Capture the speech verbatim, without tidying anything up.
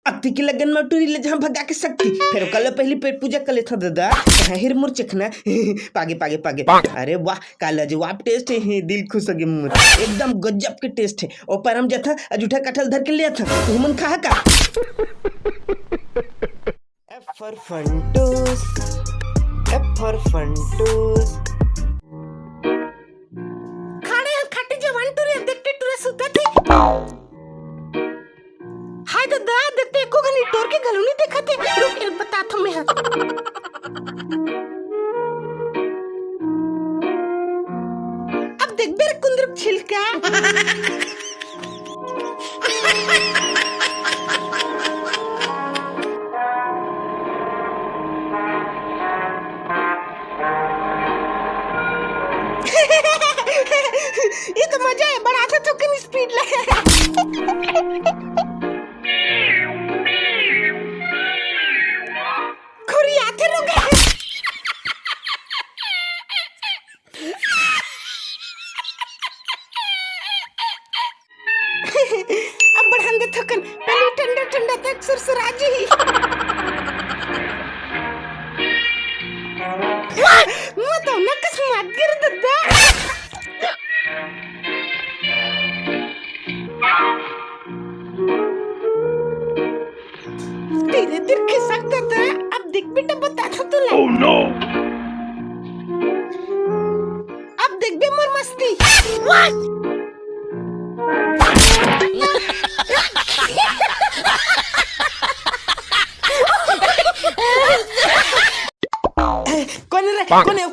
अक्ति के लगन में टूरी ले जहाँ भगा के सकती, फिर ओकर ले पहली पेट पूजा कर लेथों दादा। कहाँ हिर मोर चखना। पागे, पागे, पागे। अरे वाह, का लाजवाब टेस्ट हे, दिल खुश हो गे मोर। एकदम गजब के टेस्ट हे। ओ पर हम जथा अजूठा कटहल धर के ले आथा, तुमन खा का? F for Funtoos, F for Funtoos। खाड़े हन खाटी जवान टूरी, देखते टूरा सुता थे। हाय ददा, देखते एको घनी टोर के घलो नहीं देखा थे। रुक, ए, बता थो मैं हा। अब देख बेर कुंदरुक छिलका। ये तो मजा है, बढ़ाते तो किन स्पीड लगे। खुरी आते रुक। अब बढ़ान दे थकन, पहले ठंडा ठंडा तक सुरसुरा जी। मत ना कस मत गिर ददा। धीरे धीरे खिसक ददा। अब देख बेटा, बता था तुला। Oh no! अब देख बे मोर मस्ती। कोने रे, कोने?